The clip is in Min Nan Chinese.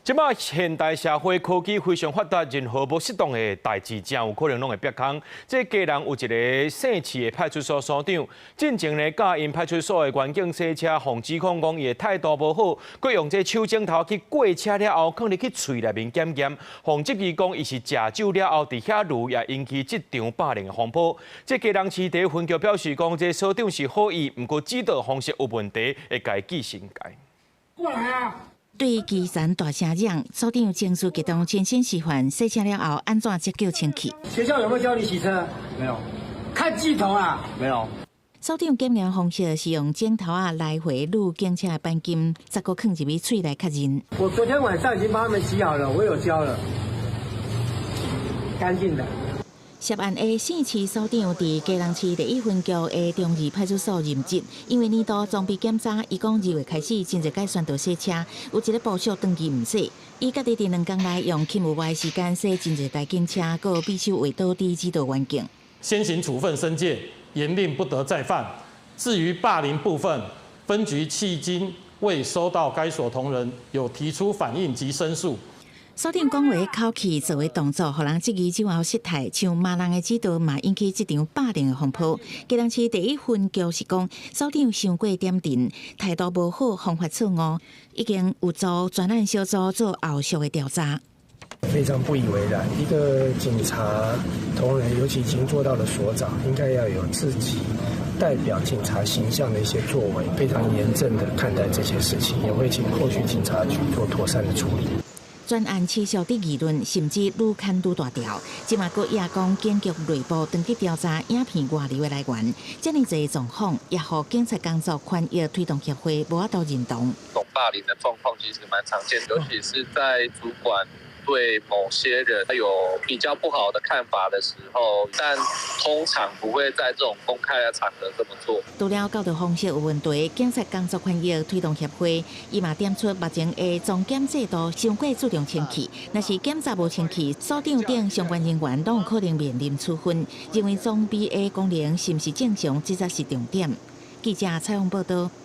這擺現代社會科技非常發達，任何無適當的代誌，真有可能攏會煏空。這基隆有一个姓市的派出所所長，進前呢教𪜶派出所的員警洗車，予指控講伊的態度無好，閣用這手指頭去過車了後，囥入去喙內面檢驗，予質疑講伊是食酒了後，佇遐攄，也引起這場霸凌的風波。這基隆市第一分局表示講，這所長是好意，毋過指導方式有問題，會共伊記申誡。過來啊！對基層大聲嚷，所長情緒激動，親身示範洗車了後按怎急救清氣。學校有沒有教你洗車？沒有。看鏡頭啊？沒有。所長檢驗方式是用指頭仔來回擼警車的鈑金，再閣囥入去喙內確認。我昨天晚上已經幫他們洗好了，我有教了，乾淨的。涉案的姓市所長佇基隆市第一分局的中二派出所任職，因為年度裝備檢查，伊講2月開始真濟擺宣導洗車，有一个部屬長期毋洗，伊家己佇2工內用勤務外時間洗真濟台警車，閣比手畫腳佇指導員警。先行處分申誡，嚴令不得再犯。至於霸凌部分，分局迄今未收到該所同仁有提出反映及申訴。所長講話口氣做的動作，予人質疑酒後失態，像罵人的指導嘛，引起這場霸凌的風波。基隆市第一分局是講，所長傷過點陣，態度無好，方法錯誤，已經有組專案小組做後續的調查。非常不以為然，一個警察同仁，尤其已經做到了所長，應該要有自己代表警察形象的一些作為，非常嚴正的看待這些事情，也會請後續警察局做妥善的處理。專案持續佇議論，甚至愈牽愈大條。這馬閣也講警局內部長期調查影片外流的來源，這爾濟狀況也予警察工作權益推動協會無法度認同。這種霸凌的狀況其實蠻常見，尤其是在主管對某些人有比較不好的看法的時候，但通常不會在這種公開的場合這麼做。除了教導方式有問題，警察工作權益推動協會伊嘛點出目前的裝檢制度傷過注重清氣，若是檢查無清氣，所長等相關人員攏有可能面臨處分。認為裝備的功能是毋是正常，這才是重點。記者採訪報道。